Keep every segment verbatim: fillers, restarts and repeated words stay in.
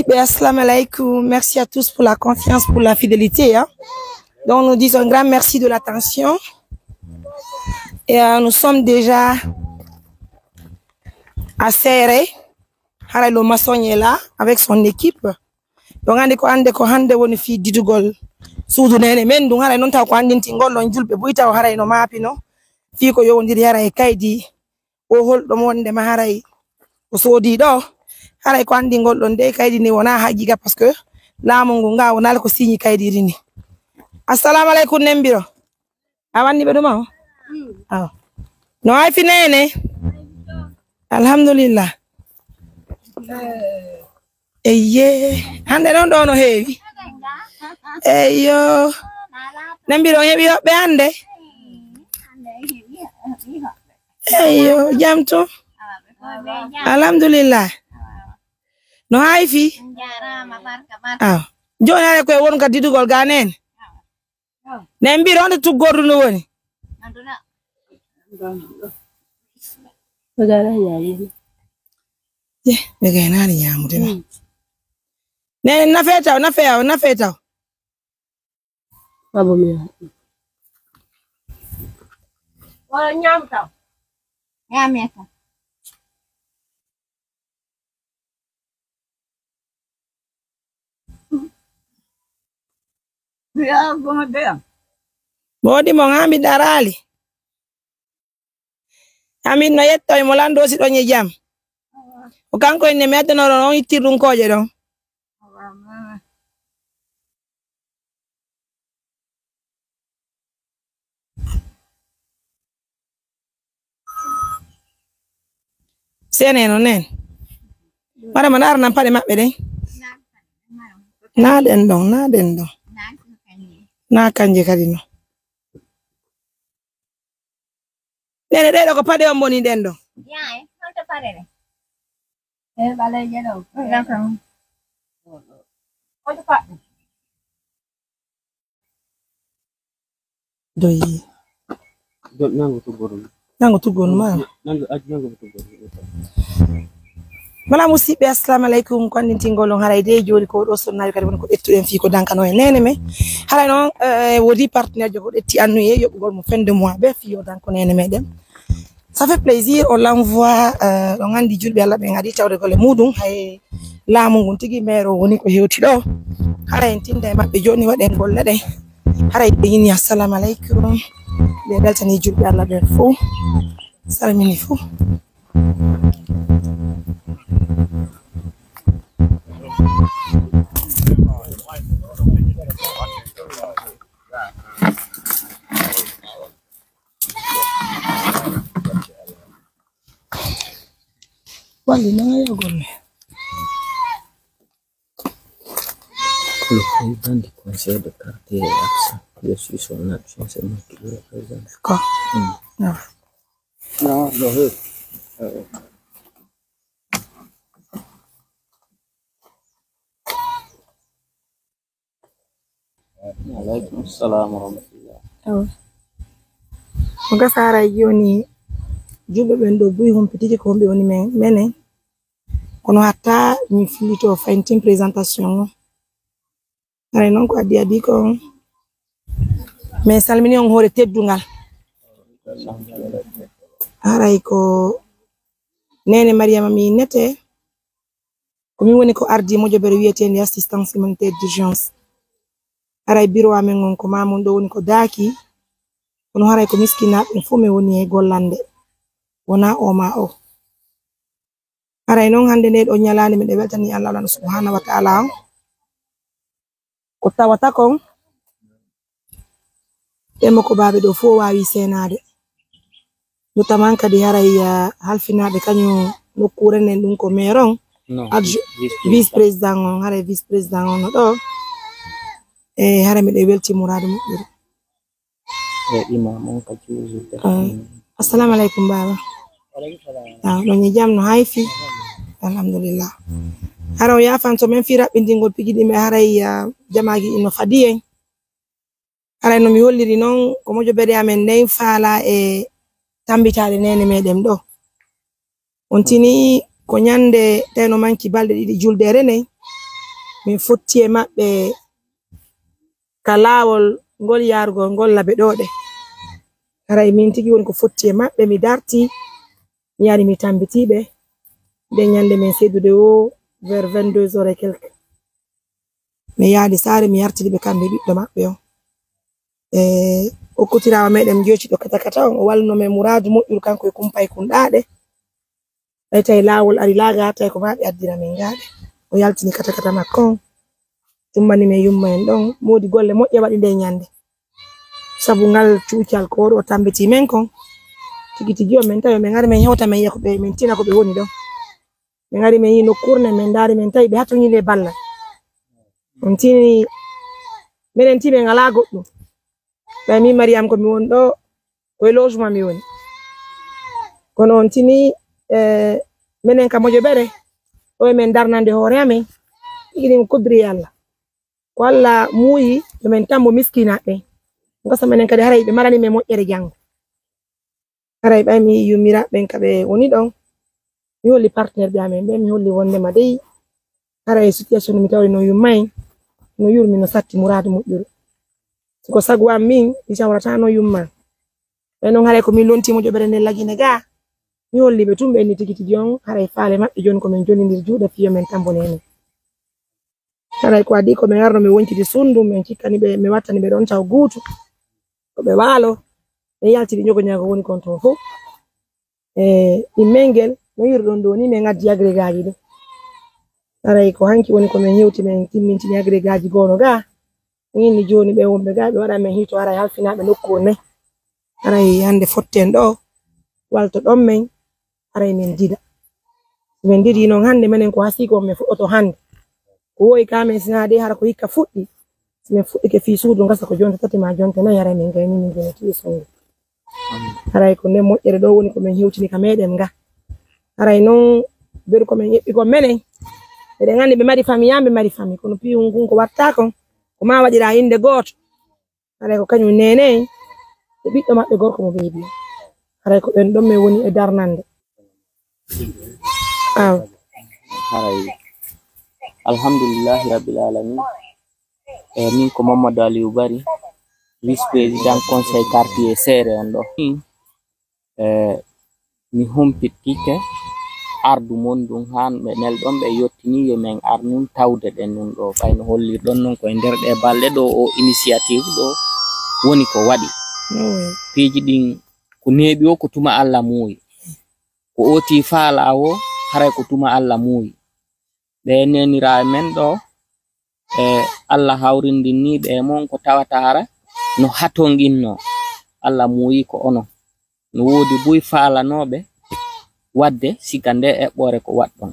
Ben, assalamu alaikum. Merci à tous pour la confiance, pour la fidélité, hein. Donc, nous disons un grand merci de l'attention. Et, euh, nous sommes déjà à Séré. Haray, le maçon est là avec son équipe. Donc, hannde ko, hannde ko hannde woni fii didugol suudu neene men ndun. Haray noon taw ko anndintingol ɗon julɓe buy taw haray no maapino fii ko yowondiri haray e kaydi o holɗo mo wonde ma haray o soodi ɗo. Haray ko anndingol ɗon de kaydi ni wonaa haqiqa, parce que laamu ngu nga wonaa ko signe kaydi iri ni. Assalamu alaikum, Nembiro. A wanni ɓe ɗuma o? Awa. No hay fi neene? Alhamdulillah. Eyye, hannde noon ɗo no heewi. Eyyo. Nembiro on heɓi hoɓɓe hannde? Eyyo, jam tun. Alhamdulillah. No hay fi? Awa. Jooni haray ko e won ka didugol ga neene? Nembiro, honde tuggordu ndu woni? Ɓe gaynaali ñaamude. Ye, ɓe gaynaali ñaamude ma. Neene, nafe taw, nafe yaw, nafe taw. Abo mi yaw. Wala ñaamu taw. Ñaame taw. Moodi mo haa mi daraali. Amin no yetto e mo lanndo si ɗon e jam. O kanko enne mi addanoo ɗon on ittirɗum kooƴe ɗon. Sene no nen. Mara mana arnan paɗe maɓɓe ɗen. Na ɗen ɗon, na ɗen ɗon. Na kanje kadi no. Nene ɗe ɗo ko paɗe on boni ɗen ɗon. Yaay, holto paɗe ɗe? Ɗe ɓaleeje ɗo. Naka. Holto paɗe? Doyi. Nango tuggordu. Nango tuggordu ma. Nango, nango tuggordu. Mala musiɓɓe, assalamu alaikum. Ko anndintingol on haray de jooni ko ɗo sonnaajo kadi woni ko ƴettuɗen fii ko dankano e neene men. Haray noon, eh, woodi partenaire jo ko ƴetti annuye yoɓugol mo fin de mois ɓe fii yo danko neene meɗen. Ça fait plaisir, on l'envoie, eh, on anndi julɓe Allah ɓen adi tawde golle muɗum, hay laamu ngun tigi meero woni ko hewti ɗo. Haray en tinda e maɓɓe jooni waɗen golle ɗen. Haray ɓe yini assalamu alaikum. Ɓe beltani julɓe Allah ɓen fof. Salmini fof. Walli nanga yogol mi. Le président du conseil de quartier est absent. Je suis son adjoint, c'est moi qui le représente. D'accord. Hmm. Ah. Non, non, euh, euh. Alaikum salam wa rahmatullah. Awa. Ko gasa haray jooni julɓe ɓen ɗo buy humpitiki ko homɓe woni men, menen. Kono hatta min fillito fayin tin présentation o. Haray noon ko addi addi ko on. Min salmini on hoore teddungal. Haray ko Neene Mariama mi innete. Ko min woni ko ardii mojobere wiyeteende assistance humanitaire d'urgence. Haray biro amen on ko maamun ɗo woni ko daaki. Kono haray ko miskinaaɓe ɓen fof min woni e gollande. Wonaa o maa o. Haray noon hannde nde ɗo ñalaande miɗo weltani Allah, Allah subhanahu wa ta'ala on. Ko tawata kon, ɓe mo ko baaɓe ɗo fof waawi seenaade. Notamment kadi haray, ah, halfinaaɓe kañum nokkuure nden ɗum ko maire on, non, adju-, vice président. Vice président on, haray vice président on no ɗo. E haray miɗo welti muraadu moƴƴuru. E imam on ka juusu. Ah, assalamu alaikum, baba. Wa alaikum salam. Ah, ɗon e jam no hay fi? Alhamdulillah. Hara o yaafan so men fi raɓɓindingol piji ɗi mi haray, ah, jamaaji ɗi no fadi en. Haray no mi holliri noon ko mojobere amen nden faala e tambitaade neene meɗen ɗo. On tini ko ñande teno manki balɗe ɗiɗi juldeere nden. Min fotti e maɓɓe ka laawol ngol yaarugol ngol labe ɗooɗe. Haray min tigi woni ko fotti e maɓɓe, mi darti, mi ari mi tambitiiɓe. Nden ñande min seedude o vers vingt-deux heures et quelques. Mi yaadi saare, mi yartiri ɓe kamɓe ɓiɗɗo maɓɓe on. E okkutiraama meɗen jooci ɗo kata kata on, o walluno men muraadu moƴƴuru kanko e kumpay kunɗaaɗe. Ɓay tawi laawol ari laaga, tawi ko maa ɓe addira min gaaɗe. O yaltini kata kata makko on. Tummani men yumma en ɗon, moodi golle moƴƴe waɗi nden ñande. Sabu ngal cuucal ko o ɗo tambiti men kon. Tigi tigi on men tawi men ari men hewta men yiya ko ɓe, men tina ko ɓe woni ɗon. Min ngari min yi nokkuure nden, min ndaari, min tawi ɓe hattonjini e ballal. On tini, minen tini min ngalaa goɗɗum. Ɓay min Mariam ko mi woni ɗo, ko e logement mi woni. Kono on tini, eh, minen ka moƴƴere, ɗo e min darnande hoore amen, tigi ɗin ko kudri Allah. Ko Allah muuyi, yo min tambo miskinaaɓe ɓen. Ngasa minen kadi haray ɓe marani min moƴƴere janngo. Haray ɓay mi yummiraaɓe ɓen ka ɓe woni ɗon, mi holli partenaire ɓe amen ɓen, mi holli wondema dey, haray situation mi tawri no yumma en, no yurmi, no satti muraadu moƴƴuru. Si ko sago am min, mi cawrata no yumma. Ɓen non haray ko min lonti moƴƴere nden Lagine ga, mi holli ɓe tun ɓe inni tigi tigi on, haray faale maɓɓe jooni ko min jonnindir juuɗe fii yo min tambonee men. Haray ko adii ko min arno min wontidi suudu, min cikkani ɓe, min wattani ɓe ɗon taw guutu. Ko ɓe waalo, min yaltidi ñogo ñago woni kon ton fow. E ɗimmel ngel, no yirɗon ɗo ni, min addi agregaaji ɗin. Haray ko hanki woni ko min hewti, min timmintini agregaaji goono ga. Min inni jooni ɓe wonɓe ga, ɓe waɗa min hito haray halfinaaɓe nokkuure nden. Haray hannde fotten ɗo, walto ɗon men, haray min dida. Si min didi non hannde, menen ko hasii ko min fuɗɗoto hannde. Ko woyi ka men, si naa de hara ko hikka fuɗɗi. Si min fuɗɗike fii suudu ngasa ko jonte tati maa jonte nayi, haray min gayni min joniti e suudu. Haray ko nden moƴƴere ɗo woni ko min hewtini ka meɗen nga. Haray non beru ko min eɓɓi kon menen. Eɗen anndi ɓe mari fami, yamɓe mari fami. Kono piyun kun ko watta kon, ko maa waɗira innde gooto. Haray ko kañum neene en e ɓiɗɗo maɓɓe gorko mo ɓeydi. Haray ko ɓen ɗon min woni e darnande. Aw. Haray. Alhamdulillahi Rabbil Alamin. E min ko Mamadou Aliou Bari, vice-président conseil quartier Seere on ɗo. E mi humpitike ardu mon ndun haa ɓe nelɗon ɓe yottini yo men ar nun tawde ɗen nun ɗo. Ɓay no hollirɗon non ko e nder ɗe balɗe ɗo o initiative ɗo woni ko waɗi. Piiji ɗin ko neeɓi o ko tuma Alla muuyi. Ko ooti faalaa o haray ko tuma Alla muuyi. Ɓe neeniraaɓe men ɗo, e Alla hawrindinnii ɓe e mon ko tawata hara no hatonginnoo. Alla muuyi ko onon. No woodi buy faalanooɓe waɗde siga nde eɓɓoore ko waɗɗon.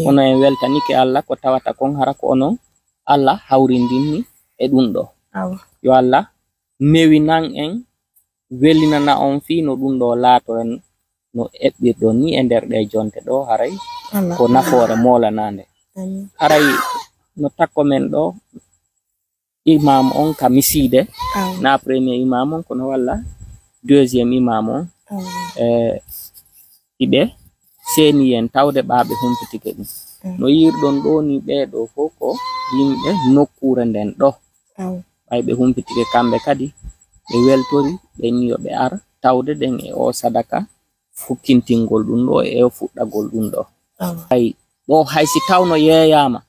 Kono en weltanike Alla ko tawata kon hara ko onon Alla hawrindinni e ɗum ɗo. Yo Alla newinan en, welinana on fii no ɗum ɗo laatora no eɓɓirɗon ni e nder ɗe jonte ɗo, haray ko nafoore moolanaande. Haray no takko men ɗo, imam on ka misiide, na premier imam on, kono walla deuxième imam on. E iɓe seeni yen tawde ɓaaɓe humpitike ɗum. No yiirɗon ɗo ni, ɓee ɗo fof ko yimɓe nokkuure nden ɗo. Ɓay ɓe humpitike kamɓe kadi, ɓe weltori, ɓe ni yo ɓe ar tawde ɗen e o sadaka fukkintingol ɗum ɗo e o fuɗɗagol ɗum ɗo. Ay, ɗo hay si tawno yeeyaama,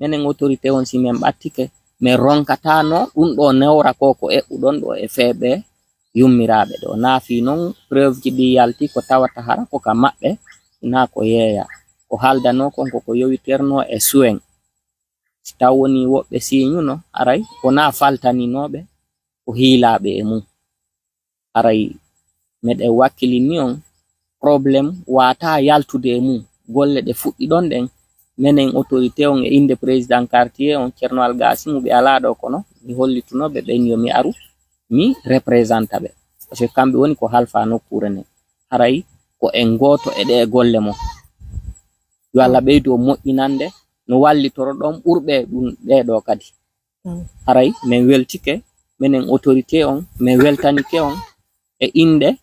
menen autorité on, si men ɓattike, men ronkatano ɗum ɗo newra ko ko eɓɓuɗon ɗo e feeɓe yummiraaɓe ɗo. Naa fii non preuve ji ɗi yalti ko tawata hara ko ka maɓɓe, naa ko yeeya. Ko haaldanoo kon ko ko yowiternoo e suwen. Si taw woni woɓɓe siiñuno, aray wonaa faltaninooɓe ko hiilaaɓe e mum. Aray meɗen wakkilini on, problème waataa yaltude e mum. Golle ɗe fuɗɗi ɗon ɗen, menen autorité on e innde président quartier on, Ceerno Algasimu, ɓe alaa ɗo, kono mi hollituno ɓe ɓen yo mi aru, mi représenta ɓe. Parce que kamɓe woni ko halfa nokkuure nden. Haray ko en gooto e ɗee golle mon. Yo Allah ɓeydu on moƴƴinande, no wallitoro ɗon ɓurɓe ɗum ɗee ɗo kadi. Haray min weltike, menen autorité on, min weltanike on e innde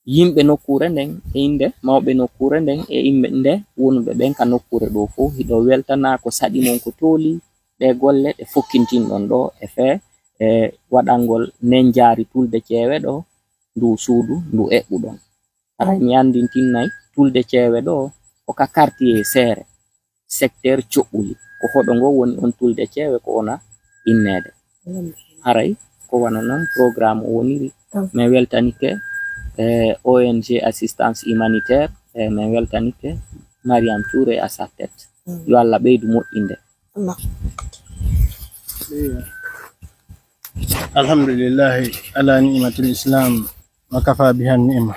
yimɓe nokkuure nden, e innde mawɓe nokkuure nden, e innde wonuɓe ɓen ka nokkuure ɗoo fow. Hiɗo weltanaa ko saɗi mon ko tooli ɗee golle ɗe fokkintinɗon ɗoo e fee, e waɗangol nenjaari Tulde Ceewe ɗoo, nduu suudu ndu eɓɓuɗon. Haray mi anndintinnay, Tulde Ceewe ɗoo ko ka quartier Seere, secteur Coɓɓuli. Ko hoɗo ngo woni on Tulde Ceewe ko wona inneede. Haray ko wano non programme o woniri. Min weltanike, eh, O N G Assistance Humanitaire, eh, min weltanike Mariam Touré à sa tête. Yo Allah ɓeydu moƴƴinde. الحمد لله على نعمة الإسلام وكفى بها النعمة.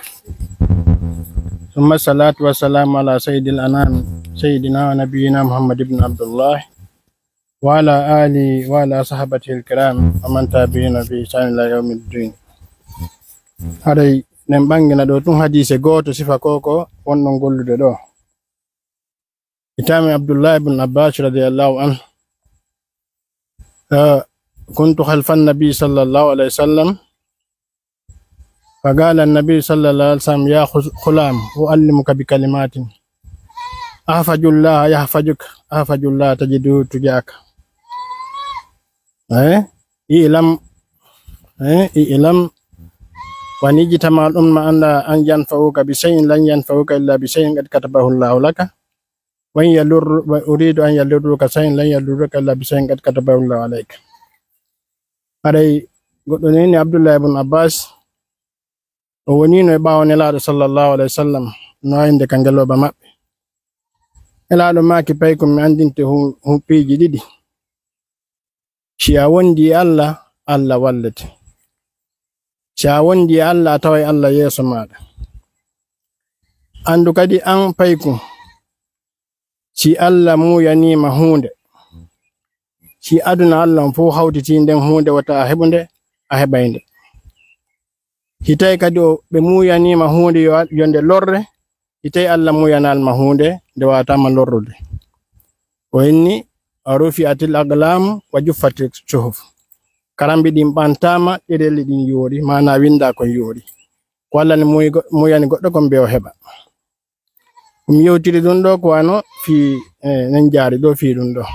ثم الصلاة والسلام على سيد الأنام سيدنا ونبينا محمد بن عبد الله وعلى آله وعلى صحابته الكرام ومن تبعهم بإحسان إلى يوم الدين. Haray nen ɓangina ɗo tun hadiise gooto sifa koko wonɗon gollude ɗo. Itami Abdullah ibn Abbas radiyallahu anhu. كنت خلف النبي صلى الله عليه وسلم فقال النبي صلى الله عليه وسلم: يا غلام، أعلمك بكلمات، احفظ الله يحفظك، احفظ الله تجده تجاهك. Eh, اعلم، eh, اعلم، وإن اجتمعت الأمة على أن ينفعوك بشيء لن ينفعوك إلا بشيء قد كتبه الله لك، وإن يضر، وأريد أن يضروك بشيء لن يضروك إلا بشيء قد كتبه الله عليك. Haray goɗɗo neni Abdullah ibn Abbas, o wonino e ɓaawo Nelaaɗo sallallahu alayhi wa sallam, no ayinde ka ngelooba maɓɓe. Nelaaɗo maaki: pay ko mi anndinte hu-, hu-, piiji ɗiɗi. Si a wondi e Allah, Allah wallete. Si a wondi e Allah, a taway Allah yeeso maaɗa. Anndu kadi an payku, si Allah muuyaniima huunde, si aduna Allah on fow hawtitii nden huunde wota a heɓu nde, a heɓay nde. Si tawi kadi o, ɓe muuyaniima huunde yo, yo nde lorre, si tawi Allah muuyanaali ma huunde, nde waawataama lorrude. O inni: رفعت الأقلام وجفت الصحف. Karambi ɗin ɓantaama, ɗerelli ɗin yoori, maanaa winndaa kon yoori. Ko Allah ne muuyi go-, muuyani goɗɗo kon be o heɓa. Ko mi yewtiri ɗun ɗoo ko wano fii, eh, nen jaari ɗoo fii ɗun ɗoo.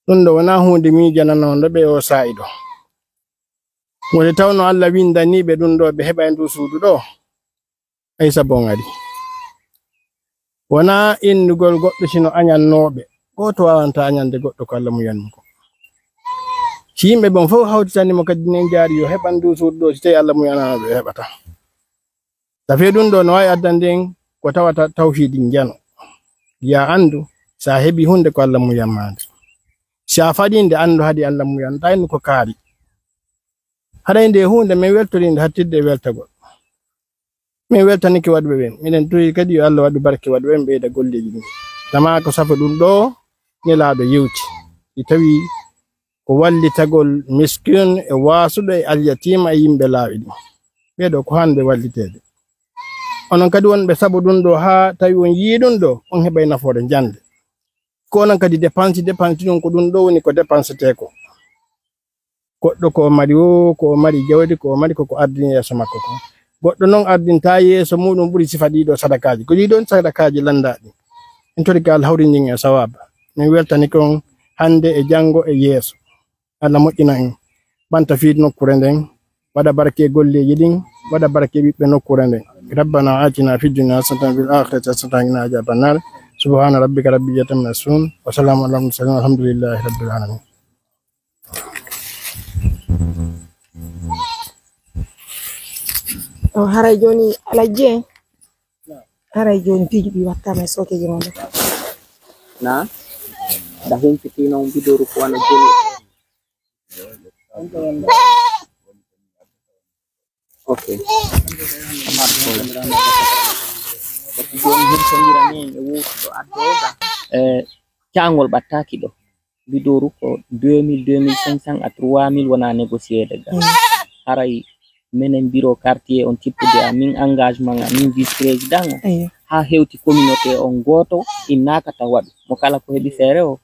Ɗun ɗoo wonaa huunde miijananoonde ɓe oo saa'i ɗoo. Wonde tawno Allah winndanii ɓe ɗun ɗoo ɓe heɓay nduu suudu ɗoo. Ay sabu on ari. Wonaa innugol goɗɗo sino añannooɓe. Gooto waawantaa añande goɗɗo ko Allah muuyani mo kon. Si yimɓe ɓen fow hawtitanii mo kadi nen jaari yo heɓan nduu suudu ɗoo, si tawii Allah muuyanaano ɓe, o heɓataa. Tafee ɗun ɗoo no waawi addande en ko tawata tawhiidi njano. Yo a anndu, si a heɓii huunde ko Allah muuyan maa nde. Si a faɗii nde, anndu hadi Allah muuyantaa en ko kaari. Haray ndee huunde men weltorii nde hattirde e weltagol. Min weltanike waɗuɓe ɓen. Miɗen tuhi kadi yo Allah waɗu barke waɗuɓe ɓen ɓeyda golleeji ɗin. Kama ko safa ɗun ɗoo Nelaaɗo yewti. Si tawii ko wallitagol miskin e waasuɗo e alyatiima e yimɓe laawi ɗin. Ɓee ɗoo ko haani ɓe walliteede. Onon kadi wonɓe sabu ɗun ɗoo haa tawi on yi'ii ɗun ɗoo, on heɓay nafoore jannde. Ko onon kadi dépense, dépense ɗun ko ɗun ɗoo woni ko dépensetee ko. Goɗɗo ko o mari woo, ko o mari jawdi, ko o mari ko ko ardini yeeso makko kon. Goɗɗo non ardintaa yeeso muuɗum ɓuri sifa ɗii ɗoo sadakaaji. Ko ɗii ɗon sadakaaji lanndaaɗi. En torike Allah hawrindin en sawaaba. Min weltanike on hannde e janngo e yeeso. Allah moƴƴina en, ɓanta fii nokkuure nden, waɗa barke e golleeji ɗin, waɗa barke e ɓiɓɓe nokkuure nden. ربنا آتنا في الدنيا حسنة وفي الآخرة حسنة وقنا عذاب النار. سبحان ربك رب العزة عما يصفون. وسلام على المرسلين. والحمد لله رب العالمين. O haray jooni Alhaji en, haray jooni piiji ɗi wattaama e sookeeji mon ɗo. Na da humpitino on bidoro ko wano jeli. Ok. Jooni hirtondira ni e wuutuɗo addoga. E caangol ɓattaaki ɗo. Bidooru ko deux mille, deux mille cinq cents à trois mille wona négocier de ga. Haray menen biro quartier on tippude a min engagement a min vice président o. Ha hewti communauté on gooto innaka ta waɗu mo kala ko heɓi feere o.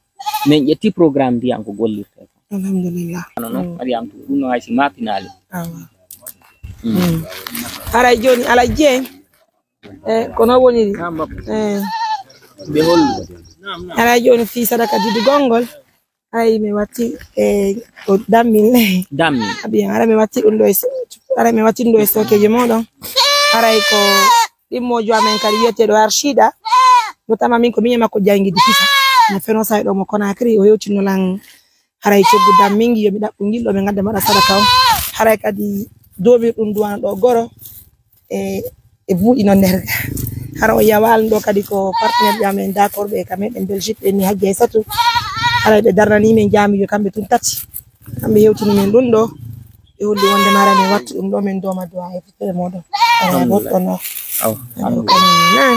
Min ƴetti programme ndiyan ko gollirte. Alhamdulillah. Ano non Mariam to ɗum no haysi mapinaali. Awa. Haray jooni Alhaji Dieng, e kono woniri. E ɓe hollu. Haray jooni fii sadaka didugol ngol, haray mi watti e ko dammin le. Dammi. Abiyan, haray mi watti ɗum ɗo e so- haray mi watti ɗum ɗo e sookeeji mooɗon. Haray ko ɗimmoojo amen kadi wiyeteeɗo Arshida. Mo tama min ko miñe makko jangidi pisa. Mo feno say ɗo mo Conakry, o hewtinno lan haray coggu dammingi, yo mi ɗaɓɓu ngil ɗo ɓe ngadda mbaɗa sadaka o. Haray kadi domirɗum duwana ɗo goro e e buuɗi noon nder. Hara o yawal ɗo kadi ko partenaire ji amen d'accord ɓe ka meɗen Belgique ɓe ni Hajji Aysatu. Haray ɓe darnani min jaamijo kamɓe tun tati. Kamɓe hewtini min ɗum ɗo. Ɓe holli wonde mara min wattu ɗum ɗo min doma duwa e fitere moɗon. Ala goɗɗo no. Aw. Ala ko min nan.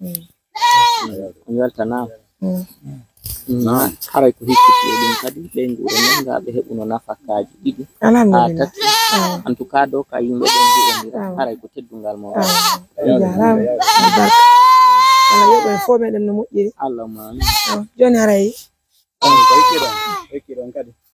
Mi weltanaama. Haray ko hikkiti e ɗum kadi ɓeynguure men ngaa ɓe heɓuno nafakaaji ɗiɗi haa Alhamdulillah. Tati. En tout cas ɗo ka yimɓe ɓen mbi'ondira haray ko teddungal mo. Jarama. Albarka. Allah yoɓo e fof meɗen no moƴƴiri. Allahumma amin. Joni haray